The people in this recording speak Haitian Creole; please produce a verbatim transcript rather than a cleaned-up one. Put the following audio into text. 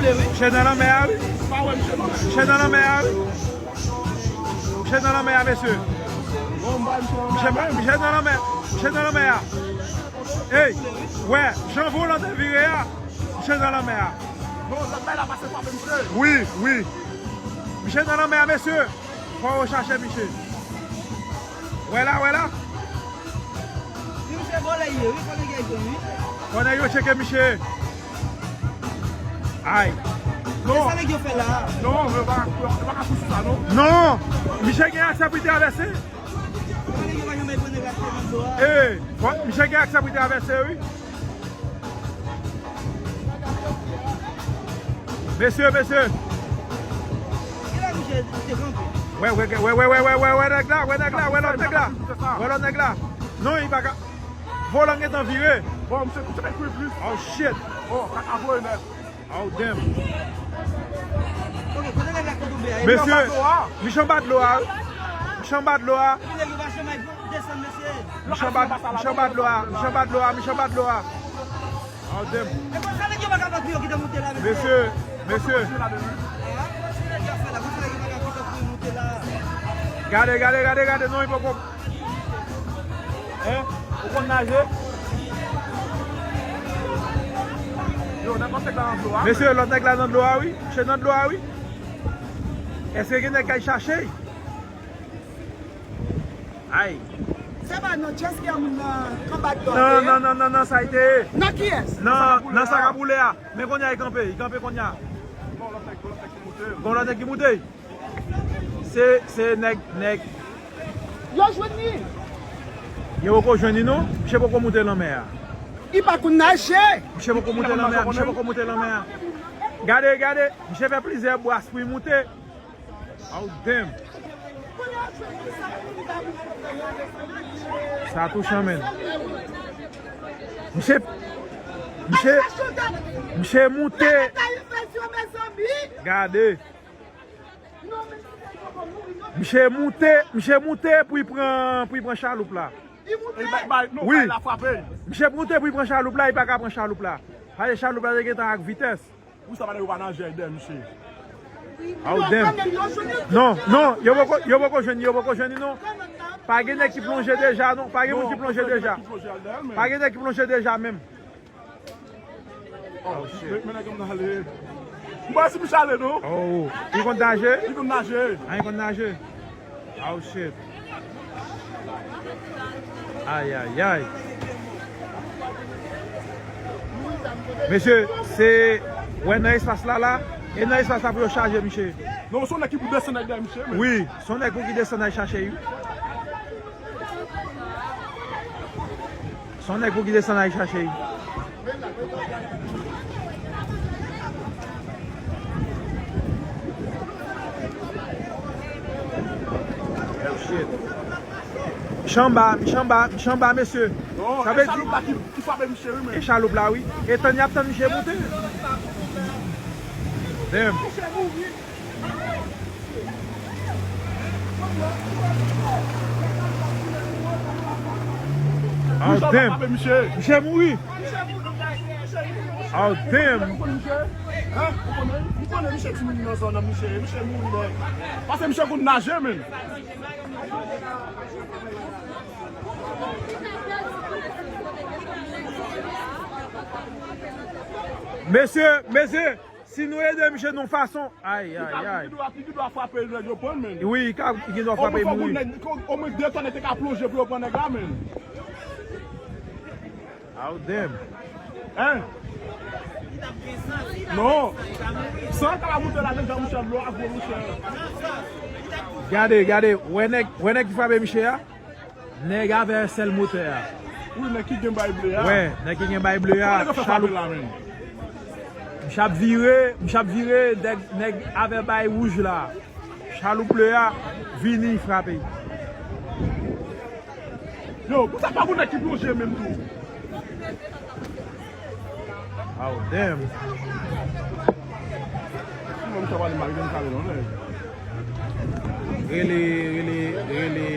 Misye nan lanmè a, wi. Misye nan lanmè a, wi. Misye nan lanmè a, mesye. Misye, misye nan lanmè, misye nan lanmè a. Ey, wè, jan volan te vire a, misye nan lanmè a. Wi, wi. Misye nan lanmè a, mesye. Fò yo chache misye. Wè la, wè la. Wi, misye vòlè ye, wi, fò nèg yo jwenn, wi. Fò nèg yo tcheke misye. Ay. Non. Sa nèg yo fè la? Non, yo pa, yo pa ka fouti sa, non. Non. Misye gen aksè pou l travèse. Sa nèg yo pa janm pran nèg la nan do a. Ey, fò, misye gen aksè pou l travèse, wi. Mesye, mesye. Kilè misye te kanpe? Wè, wè, wè, wè, wè nèg la, wè nèg la, wè lòt nèg la. Wè lòt nèg la. Non, li pa ka. Volan gentan vire. Bon, misye koute nèg plis. Oh, shit. Oh, kaka voye nèt. Oh, damn. Ok, kote nèg la tonbe a? Mesye, misye anba dlo a. Misye anba dlo a. Epi nèg yo pa janm desann, mesye. Misye anba, misye anba dlo a, misye anba dlo a, misye anba dlo a. Oh, damn. E konsa nèg yo pa ka bat pou yo kite monte la, mesye. Mesye, mesye. Ah, se nèg yo fè la, konsa nèg yo pa ka kite pou yo monte la. Gade, gade, gade, gade, non, li poko. Hein? Ou konn naje? Yo, nèg nan dlo a. Mesye, lòt nèg la nan dlo a, wi. Misye nan dlo a, wi. Èske gen nèg k al chache l? Ay. Se pa nan chèz ki a moun nan kanbad dòte. Non, non, non, non, non, sa ite. Nan kiyès? Nan, nan sa k ap woule a. Men kounye a, li kanpe, li kanpe kounye a. Gon lòt nèg, gon lòt nèg ki moute. Gon lòt nèg ki moute. Se, se nèg, nèg. Yo jwenn li. Yo poko jwenn li, non. Misye poko moute lanmè a. Li pa konn naje. Misye poko moute lanmè a, misye poko moute lanmè a. Gade, gade, misye fè plizyè bras pou li moute. Oh, damn. Sa touchan, menn. Misye, misye, misye moute. Gade. Misye moute, misye moute pou li pran, pou li pran chaloup la. Wi. Misye moute pou li pran chaloup la, li pa ka pran chaloup la. Paske chaloup la te gentan ak vitès. Pou sa pa nèg yo pa nan jèl dèyè misye. Oh, damn. Non, non, yo poko, yo poko jwenn, yo poko jwenn li, non. Pa gen nèg ki plonje deja, non. Pa gen moun ki plonje deja. Pa gen nèg ki plonje deja menm. Oh, shit. Men, men nèg yo ale. M pa si misye ale, non. Oh, li konn naje? Li konn naje. Ah, li konn naje. Oh, shit. Ay, ay, ay. Mesye, se, wè nan espas la, la, e nan espas la pou yo chaje misye. Non, se yon nèg ki pou desann nèg dèyè misye, men. Wi, se yon nèg pou ki desann al chache, wi. Se yon nèg pou ki desann al chache l. Oh, shit. Misye anba, misye anba, misye anba, mesye. Sa vle di, e chaloup la ki, ki frape misye, wi, men. E chaloup la, wi. E tann y ap tann misye moute. Damn. Oh, damn. Misye mouri. Oh, damn. Pase misye konn naje, men. Mesye, mesye. Si nou ede misye nan yon fason, ay, ay, ay. Li gen dwa, li gen dwa frape nèg yo pran, men. Wi, li ka, li gen dwa frape mouri. Omwen de twa nèg te ka plonje pou yo pran nèg la, men. Oh, damn. Hein? Non. San ka la moute la deja, monchè, dlo a gwo, monchè. Gade, gade, wè nèg, wè nèg ki frape misye a. Nèg avè sèl motè a. Wi, nèg ki gen bay ble a. Wè, nèg ki gen bay ble a. Kòman nèg yo fè frape la, men? Misye ap vire, misye ap vire, nèg, nèg avè bay wouj la. Chaloup ble a, vini frape. Yo, pou sa pa pou nèg ki plonje menm tou. Oh, damn. Rele, rele, rele.